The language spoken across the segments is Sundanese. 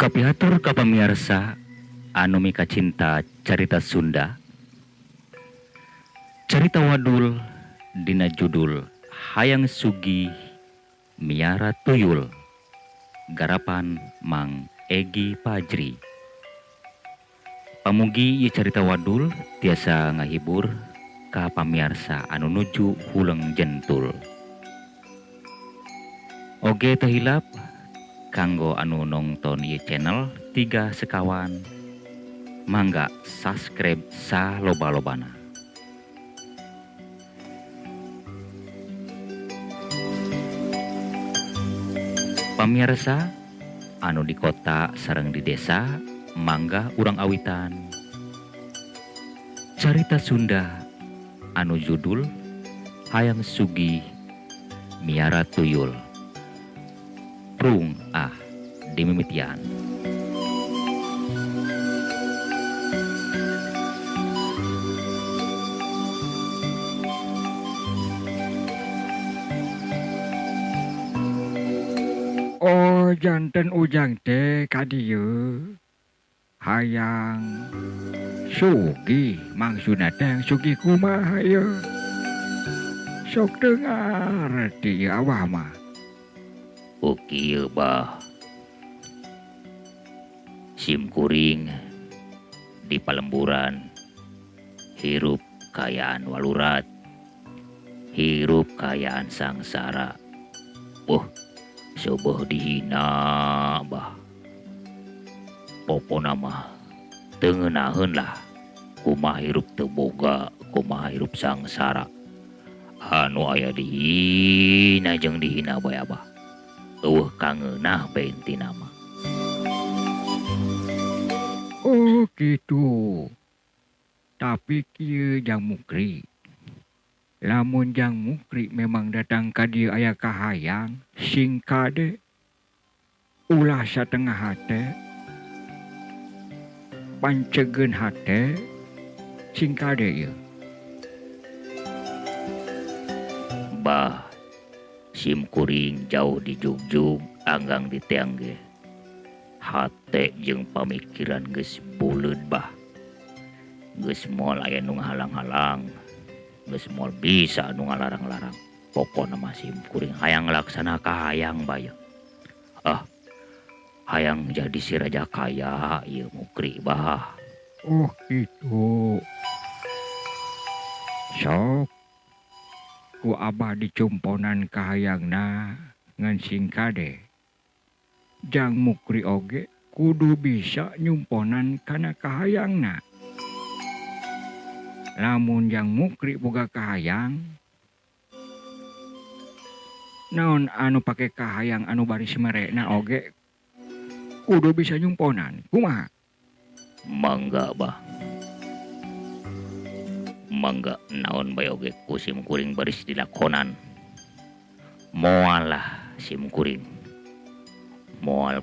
Kapihatur ka pamirsa anu mikacinta carita Sunda. Carita wadul dina judul Hayang Sugih Miara Tuyul, garapan Mang Egi Pajri. Pamugi ieu carita wadul tiasa ngahibur ka pamirsa anu nuju huleng jentul. Oge teu hilap kanggo anu nongton ieu channel 3 Sekawan, mangga subscribe saloba-lobana. Pamirsa anu di kota sareng di desa, mangga urang awitan Carita Sunda anu judul Hayang Sugih Miara Tuyul. Prung ah dimimitian. Oh janten ujang teh ka dieu hayang sugih, maksudna teh sugih kumaha ieu? Sok teu ngarti ieu abah mah. Oh kieu bah, sim kuring di palemburan hirup kayaan walurat, hirup kayaan sangsara. Wah, seueuh dihina bah. Pokona mah teu ngeunaheun lah kumaha hirup teu boga, kumaha hirup sangsara. Anu aya dihina jeung dihina bae abah. Eueuh kangeunah bae intina mah. Oh gitu. Tapi kieu Jang Mukri. Lamun Jang Mukri memang datang ka dieu aya kahayang sing kade ulah satengah hate, pancegeun hate sing kade ieu. Bah, sim kuring jauh dijugjug anggang diteang ge. Hate jeung pamikiran geus buleud bah. Geus moal aya nu ngahalang-halang, geus moal bisa nu ngalarang-larang. Pokona mah sim kuring hayang laksana kahayang bae. Ah, hayang jadi si raja kaya ieu Mukri bah. Oh gitu. Sok ku abah dicumponan kahayangna ngan sing kade. Jang Mukri oge kudu bisa nyumponan kana kahayangna. Lamun Jang Mukri boga kahayang, naon anu pake kahayang anu baris merekna oge kudu bisa nyumponan. Kumaha? Mangga bah. Mangga naon bae oge ku sim kuring baris dilakonan. Moal lah sim kuring. Moal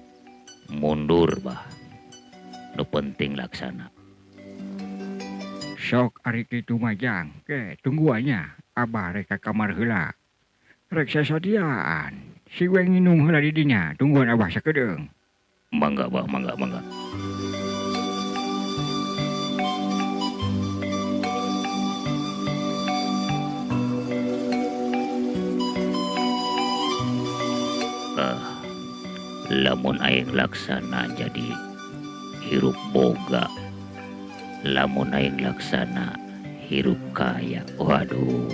mundur bah. Nu penting laksana. Sok ari kitu mah Jang, ke tungguannya abah rek ka kamar heula. Rek sasadiaan. Si we nginum heula di dinya, tungguan abah sakedeung. Mangga bah, mangga, mangga. Lamun aing laksana jadi hirup boga, lamun aing laksana hirup kaya, waduh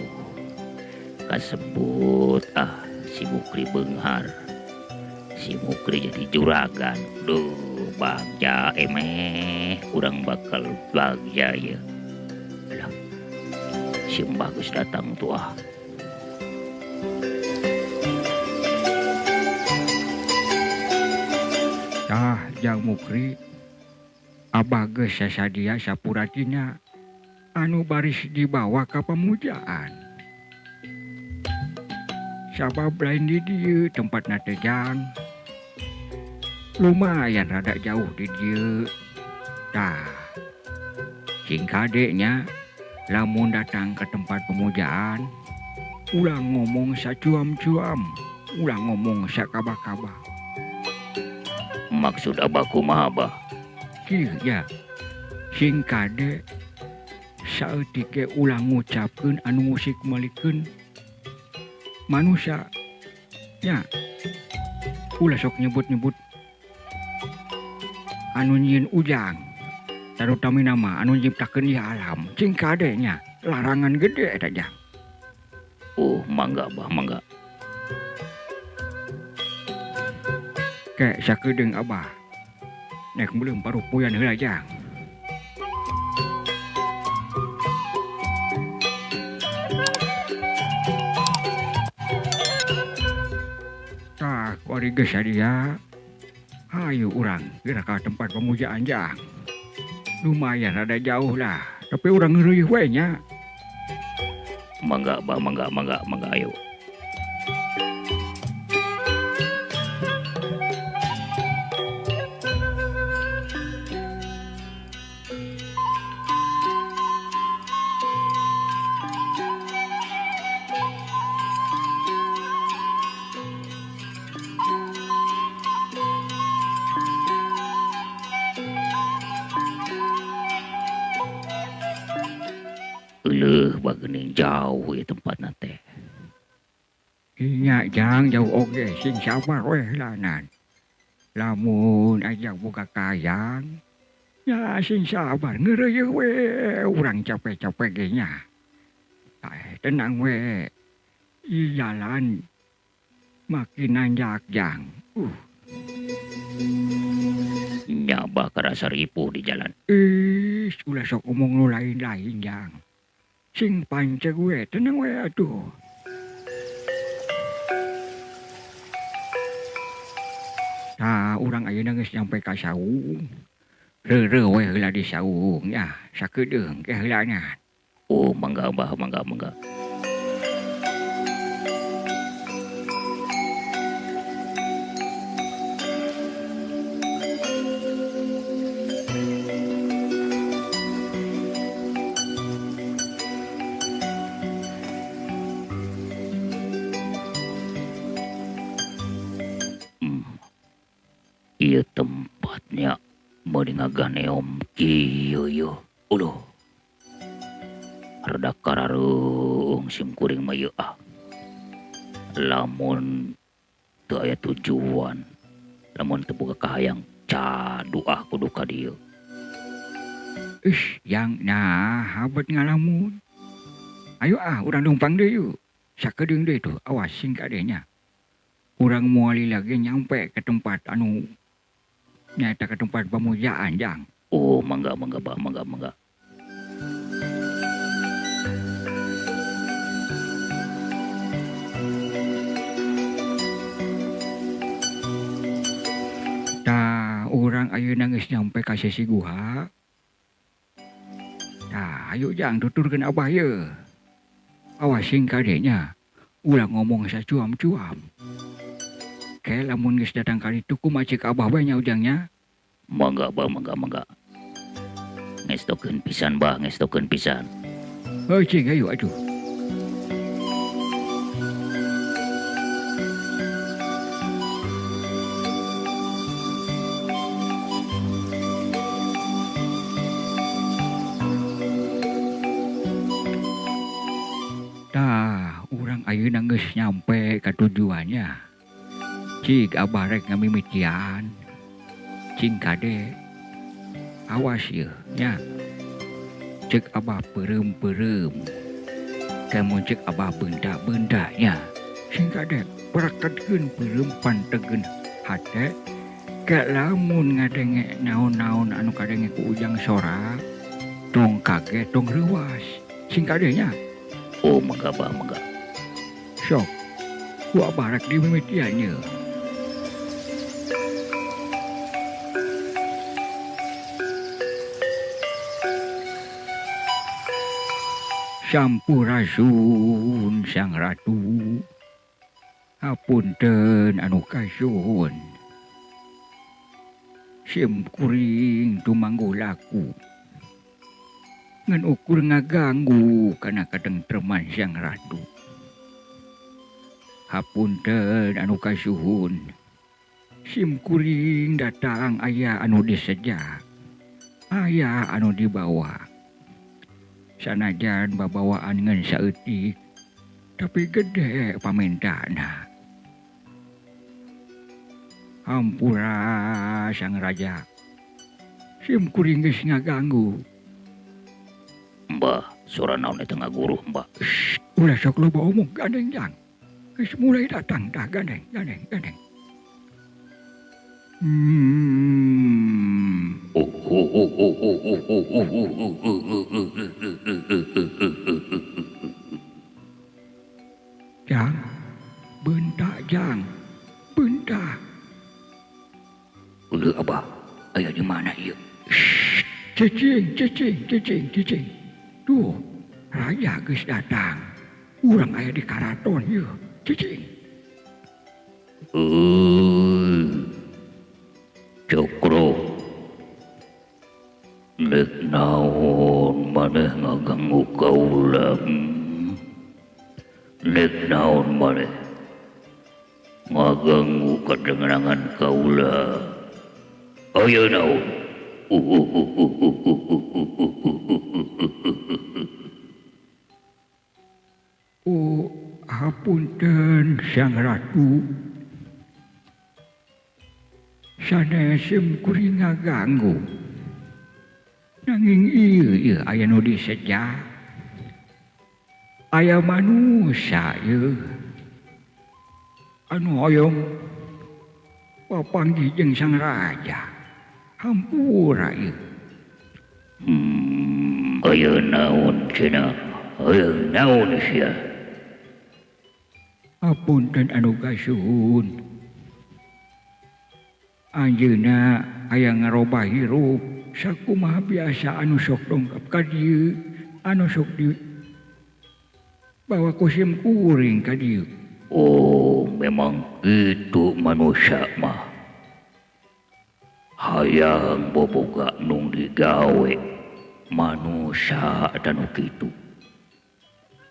kasebut ah si Mukri beunghar, si Mukri jadi juragan. Duh bagja emeh urang bakal bagja ya. Lah si Mbah geus datang tuh ah. Tah Jang Mukri, abah geus sasadia sapuratina anu baris dibawa ka pamujaan. Sabab lain di dieu tempatna teh Jang. Lumayan rada jauh di dieu. Tah, sing kade nya lamun datang ke tempat pemujaan ulah ngomong sacuam-cuam, ulah ngomong sakabah-kabah. Maksud abah kumaha bah? Kieu ya. Sing kade saeutik ge ulah ngucapkeun anu ngusik malikeun manusia. Ya. Ulah sok nyebut-nyebut anu nyieun ujang. Tarutami nama anu nyiptakeun ieu alam. Cing kade nya larangan gede eta jang. Oh, mangga bah, mangga. Kek sakedeung abah. Nek meuleum parupuyan heula jang. Tah, ku ari geus sadia. Hayu urang geura ka tempat pemujaan jang. Lumayan rada jauh lah, tapi urang ngeureuyeuh we nya. Mangga bah, mangga, mangga, mangga ayo. Euleuh bagening jauh ieu tempatna teh. Nya jang jauh oge sing sabar we heulanan. Lamun aya boga kayang ya sing sabar ngeureuyeuh we urang capek-capek ge nya. Tah tenang we. Ieu jalan makin nanjak jang. Nya bah karasa ripuh di jalan. Ih, ulah sok omong nu lain-lain jang. Sing panceg we tenang we atuh. Tah urang ayeuna geus nyampe ka saung. Reureuh we heula di saung nya, sakedeung ke heula nya. Oh, mangga bah, mangga, mangga. Ieu tempatnya meuni ngaganeom kieu yeuh. Uluh. Rada karareung sim kuring mah ieu ah. Lamun teu aya tujuan, lamun teu boga kahayang cadu ah kudu ka dieu. Ih, yang nah habet ngalamun. Ayo ah urang leumpang deui yeuh. Sakedeung deui tuh, awas sing kade nya. Urang moal lagi nyampe ke tempat anu nyata ke tempat pemujaan jang. Oh, mangga, mangga, bah, mangga, mangga. Tah, urang ayeuna geus nyampe ka sisi guha. Tah, ayo jang tuturkeun abah ye. Awas sing kade nya. Ulah ngomong sacuam-cuam. Ke lamun geus datang kali itu kumaha ceuk abah we nya ujangnya. Mangga bah, mangga, mangga. Ngestokeun pisan bah, ngestokeun pisan. Heuh cing ayo atuh. Tah, urang ayeuna geus nyampe ka tujuannya. Cik abah rek ngamimitian. Cing kade. Awas yeuh nya. Cek abah peureum-peureum. Kamu cek abah beundak-beundak nya. Sing kade pereketkeun peureum pantegeun hate. Ke lamun ngadenge naon-naon anu kadenge ku ujang sora, tong kaget tong reuas. Sing kade nya. Oh, mangga bah, mangga. Sok. Ku abah rek dimimitian ye. Sampurasun Sang Ratu. Hapunten anu kasuhun. Sim kuring tumangguh laku. Ngan ukur ngaganggu kana katentreman Sang Ratu. Hapunten anu kasuhun. Sim kuring datang aya anu diseja, aya anu dibawa. Sanajan babawaan ngan saeutik, tapi gede pamintana. Hampura sang raja, sim kuring geus ngaganggu. Mbah, suara naon eta ngaguruh, Mbah? Shh, ulah sok loba omong gandeng jang. Geus mulai datang tah gandeng, gandeng, gandeng. Jang, bentak jang, bentak. Ulah abah, aya di mana ieu? Cicing, cicing, cicing, cicing. Duh, raja geus datang. Urang aya di karaton ieu, cicing. Cokro, nek naon maneh ngaganggu kaula? Nek naon maneh ngaganggu kadengerangan kaula? Aya naon? Oh, hapunten Sang Ratu. Sanes sim kuring ngaganggu. Nanging ieu ieu aya nu diseja. Aya manusia ieu anu hoyong papanggih jeung sang raja. Hampura ieu. Aya naon cenah? Aya naon sia? Hapunten anu kasuhun. Anjeunna aya ngarobah hirup sakumaha biasa anu sok dongkap ka dieu, anu sok di bawa ku sim kuring ka dieu. Oh, memang itu manusia mah. Hayang boboga nung digawe manusia dan kitu.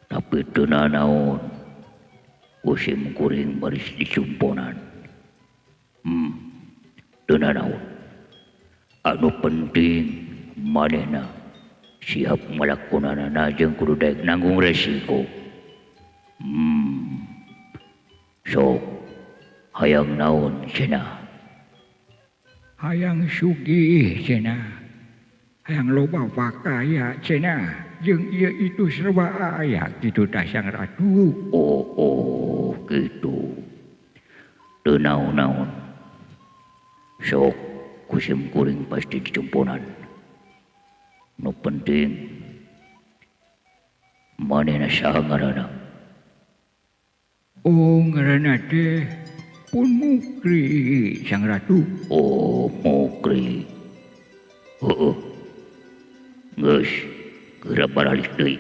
Tapi teu nanaon ku sim kuring baris dicumponan. Teu nanaon. Anu penting manehna siap ngalakonanana jeung kudu daek nanggung resiko. Sok hayang naon cenah? Hayang sugih cenah, hayang loba pakaya cenah, jeung ieu itu serba aya kitu tah Sang Ratu. Oh, kitu. Teu naon-naon. Sok ku sim kuring pasti dicumponan. Nu penting manehna saha ngaranna? Oh, ngaranna teh pun Mukri Sang Ratu. Oh, Mukri. Heeh. Geus, geura baralik deui.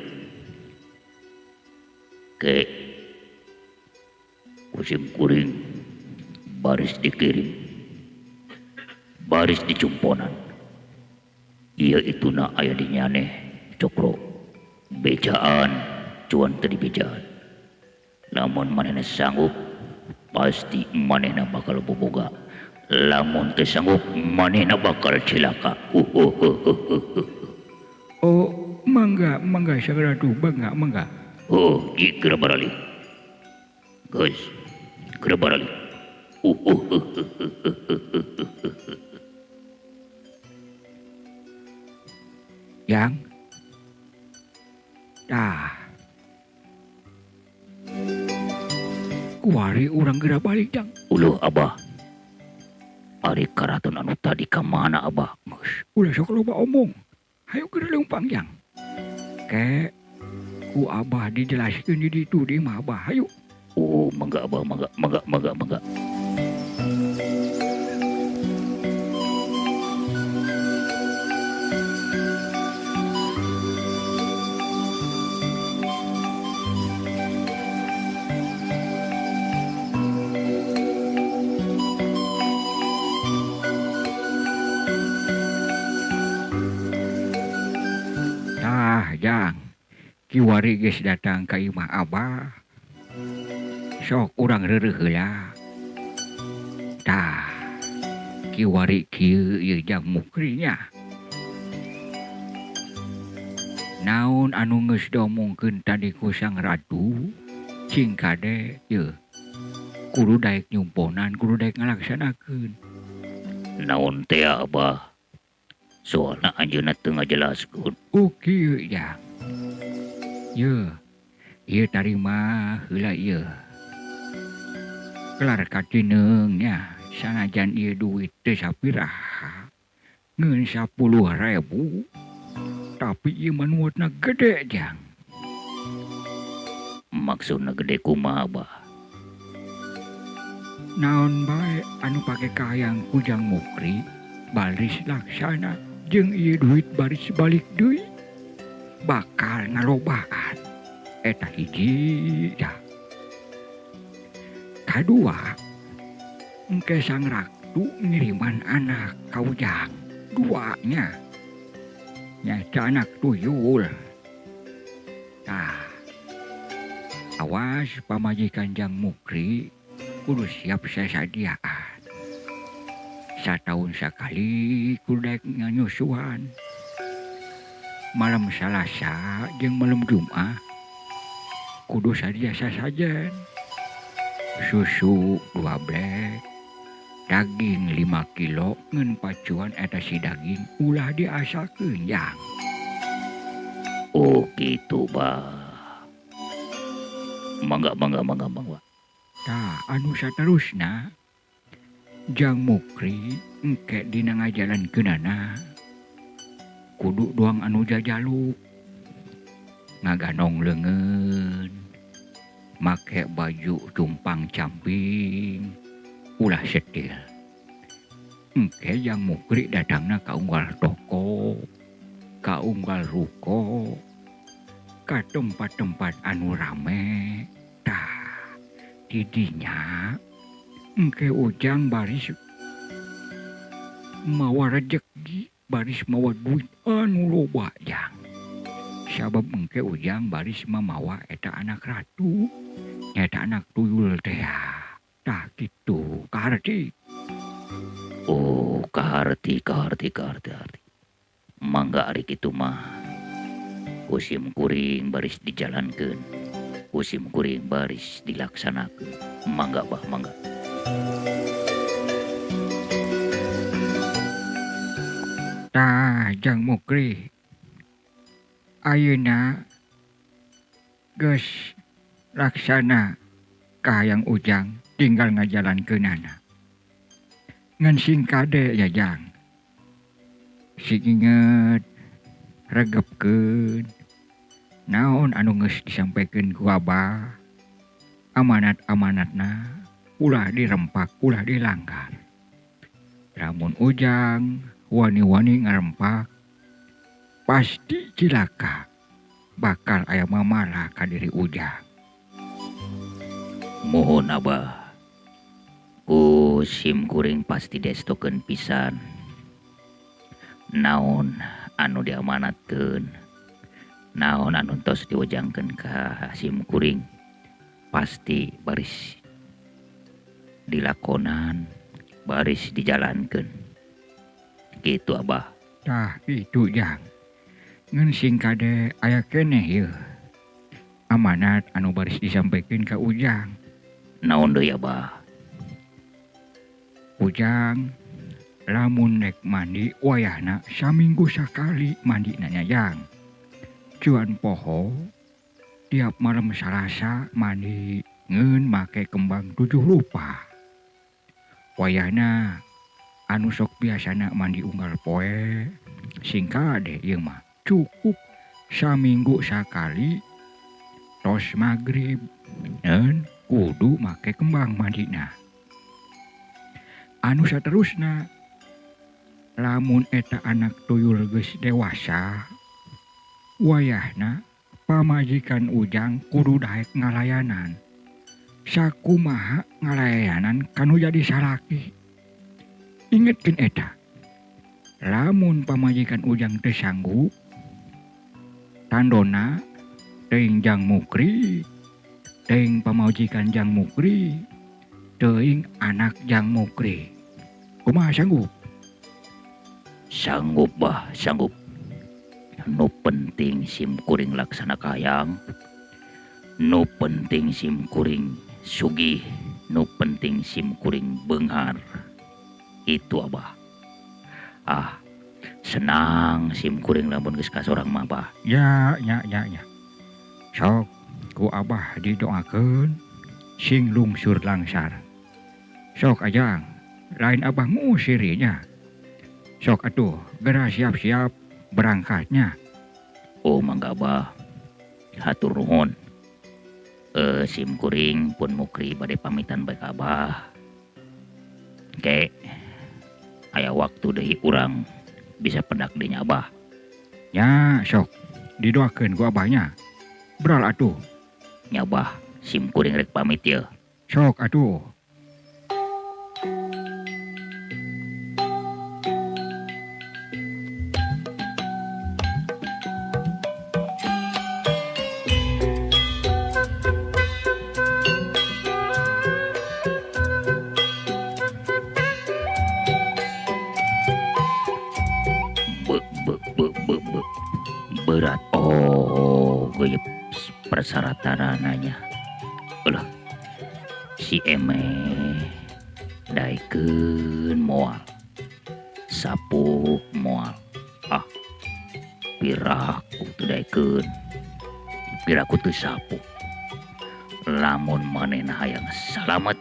Ke ku sim kuring baris dikirim, baris dicumponan. Ieu ituna aya di nyaneh Cokro. Bejaan cuan teu dibejaan. Lamun manehna sanggup pasti manehna bakal boboga. Lamun teu sanggup manehna bakal cilaka. Oh, mangga mangga Sang Ratu, mangga mangga. Oh, geura baralik. Geus, geura baralik. Yang tah kuari urang geura balik jang. Uluh abah, ari karaton anu tadi ka mana abah? Geus, ulah sok loba omong. Hayu geura leumpang jang. Ke ku abah dijelaskeun di ditu di imah abah, hayu. Oh, mangga abah, mangga, mangga, mangga, mangga. Tah jang, kiwari geus datang ka imah abah. Sok urang reureuh heula. Tah. Kiwari kieu ieu Jang Mukri nya. Naon anu geus diomongkeun tadi ku Sang Ratu cing kade yeuh kudu daek nyumponan kudu daek ngalaksanakeun. Naon teh Abah? Soalna anjeunna teu ngajelaskeun. Oh kieu Jang. Yeuh, ieu tarima heula ieu. Kelar katineung nya sanajan ieu duit teu sapiraha. Ngeun 10.000. Tapi ieu mah nuotna gede Jang. Maksudna gede kumaha Abah? Naon bae anu pake kahayang ku Jang Mukri baris laksana jeung ieu duit baris balik deui bakal ngalobaan. Eta hiji dah. Kadua, engke Sang Ratu ngiriman anak ka Ujang duanya. Nyaeta anak tuyul. Tah, awas pamajikan Jang Mukri kudu siap sasadiaan. Sataun sakali kudu daek nganyusuan. Malam Salasa jeung malam Jumat kudu sadia sasajen. Susu 2 blek, daging 5 kilo ngan pacuan eta si daging ulah diasakeun Jang. Oh gitu Bah. Mangga mangga mangga mangga. Tah anu saterusna Jang Mukri engke dina ngajalankeunana kudu doang anu jajaluk ngaganong leungeun make baju cumpang camping ulah setil. Engke Jang Mukri datangna ka unggal toko, ka unggal ruko, ka tempat-tempat anu rame. Tah didinya engke Ujang baris mawa rejeki, baris mawa duit anu loba Jang. Sabab engke Ujang baris mamawa eta anak ratu, eta anak tuyul teh. Tah kitu kaharti. Oh kaharti kaharti kaharti kaharti. Mangga ari kitu mah. Ku sim kuring baris dijalankeun. Ku sim kuring baris dilaksanakeun. Mangga Bah mangga. Tah Jang Mukri ayeuna geus laksana kahayang Ujang tinggal ngajalankeunana. Ngan sing kade ya Jang. Sing inget regepkeun naon anu geus disampaikan ku Abah. Amanat-amanatna ulah dirempak, ulah dilanggar. Lamun Ujang wani-wani ngarempak pasti cilaka bakal aya mamala ka diri Ujang. Mohon Abah, ku sim kuring pasti destokeun pisan. Naon anu diamanatkeun, naon anu tos diwejangkeun ka sim kuring pasti baris dilakonan, baris dijalankeun. Gitu Abah. Tah itu Jang. Ngan sing kade aya keneh yeuh. Amanat anu baris disampaikan ka Ujang. Naon deui Abah? Ujang lamun rek mandi wayahna saminggu sakali mandina nya Jang. Cuan poho tiap malam Salasa mandi ngeun make kembang 7 rupa. Wayahna anu sok biasana mandi unggal poe sing kade ieu mah cukup saminggu sakali tos magrib ngeun kudu make kembang mandina. Anu saterusna lamun eta anak tuyul geus dewasa wayahna pamajikan Ujang kudu daek ngalayanan. Sakumaha ngalayanan kanu jadi salaki. Ingetkeun eta. Lamun pamajikan Ujang teu sanggup tandona teuing Jang Mukri, teuing pamajikan Jang Mukri, teuing anak Jang Mukri. Kumaha sanggup? Sanggup bah, sanggup. Nu penting sim kuring laksana kahayang. Nu penting sim kuring sugih, nu penting sim kuring beunghar. Itu abah. Ah, senang sim kuring lamun geus kasorang mah bah. Ya, ya, ya, ya. Sok ku abah didoakeun sing lungsur langsar. Sok ajang, lain abah ngusir nya. Sok atuh, geura siap-siap berangkatnya. Oh mangga abah. Hatur nuhun. Sim kuring pun mukri bade pamitan bae ka abah. Ke aya waktu deui urang bisa pendak deui nya abah. Ya sok, didoakeun ku abahnya. Beral atuh. Nya abah, sim kuring rek pamit ye. Sok atuh. Berat. Oh, gue persyaratannya. Ulah, si Eme daekeun moal, sapuk moal. Ah, piraku teu daekeun, piraku teu sapuk. Lamun manehna hayang salamet,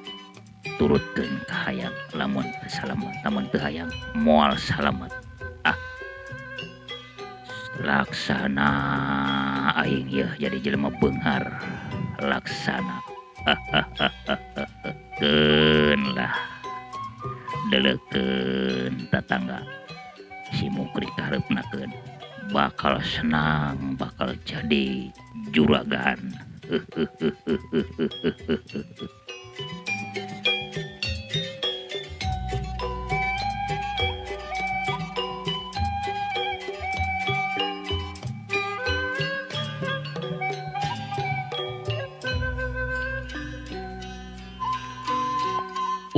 turutkeun ka hayang. Lamun teu salamet, lamun teu hayang moal salamet. Ah, laksana aing yeuh jadi jelema beunghar. Laksana. Keun lah. Deleukeun tatangga. Si Mukri kahareupnakeun. Bakal senang, bakal jadi juragan.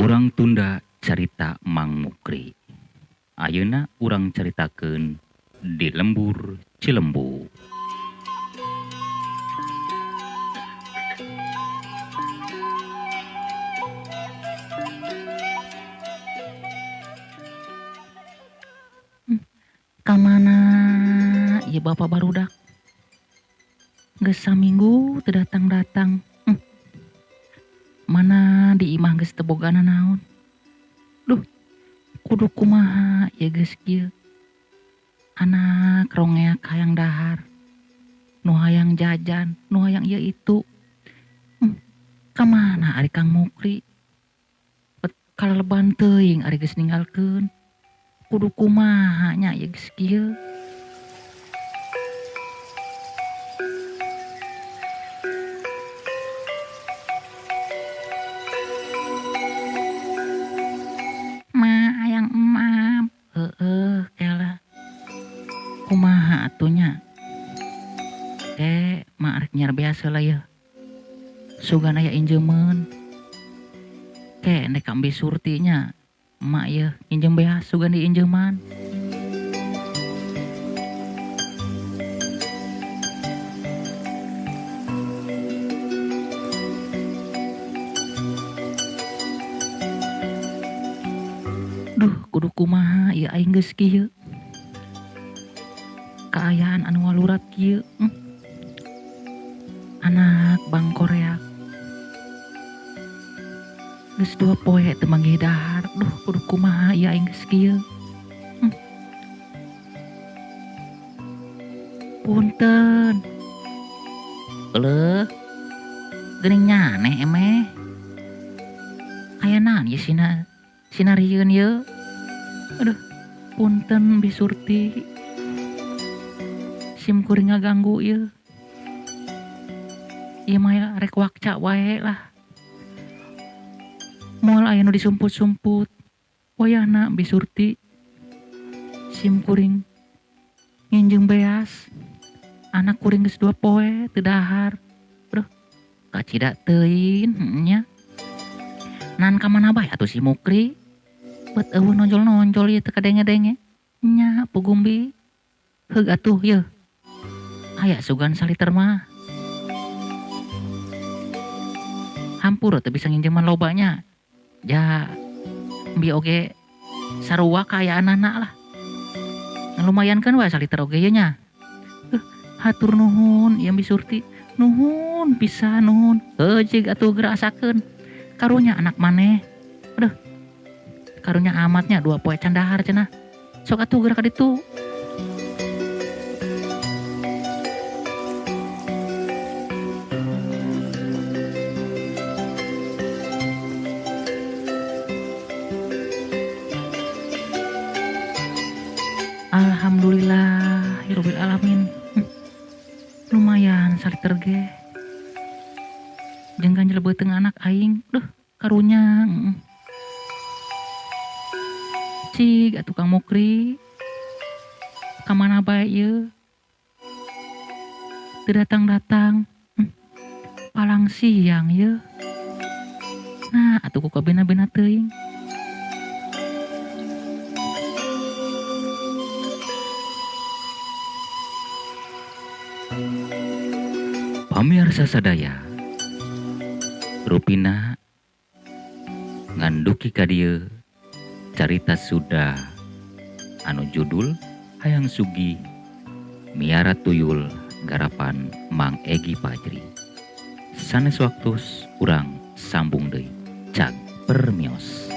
Urang tunda carita Mang Mukri. Ayeuna urang caritakeun di lembur Cilembu. Kamana ieu bapak barudak? Geus saminggu teu datang-datang. Mana di imah geus teu boga nanaon. Duh, kudu kumaha ieu geus kieu. Anak rongeak hayang dahar, nu hayang jajan, nu hayang ieu itu. Kamana ari Kang Mukri? Bet kaleleban teuing ari geus ninggalkeun. Kudu kumaha nya ieu geus kieu. Ma hayang emam. Heeh, kela. Kumaha atuh nya? Ke mak rek nyiar biasa lah ya. Sugan aya injeumeun. Ke nek ambi surtinya. Mak ye injem beas sugan diinjeman. Duh, kudu kumaha ieu aing geus kieu. Kaayaan anu walurat kieu. Anak bang Korea. Geus 2 poe teu manggih dahar. Duh, kudu kumaha ieu aing geus kieu. Punten. Euleuh. Geuning nyaneh emeh. Aya naon ieu sina sinarieun ieu? Aduh, punten Bi Surti. Sim kuring ngaganggu ieu. Ieu mah rek wakca wae lah. Moal aya nu disumput-sumput. Wayahna Bi Surti. Sim kuring nginjeung beas. Anak kuring geus 2 poe teu dahar. Duh, kacida teuing nya. Nan ka mana bae atuh si Mukri? Bet eueuh nonjol-nonjol ieu teu kadenge-denge. Nya pugumbi. Heug atuh yeuh. Aya sugan saliter mah. Hampura teu bisa nginjeman loba nya. Ja bi oge sarua kaayaanana lah. Lumayankeun wae saliter oge ieu nya. Hatur nuhun ieu Bi Surti. Nuhun pisan nuhun. Heuh cig atuh geura asakeun. Karunya anak maneh. Aduh. Karunya amatnya 2 poe can dahar cenah. Sok atuh geura ka ditu. Alhamdulillahirabbil alamin. Lumayan saliter ge. Jeung ganjel beuteung anak aing. Duh, karunya. Cig atuh Kang Mukri. Ka mana bae ieu? Teu datang-datang. Palang siang ieu. Nah, atuh ku kabina-bina teuing. Pamirsa sadaya, rupina nganduki ka dieu carita Sunda anu judul Hayang Sugih Miara Tuyul garapan Mang Egi Pajri. Sanes waktos urang sambung deui cag permios.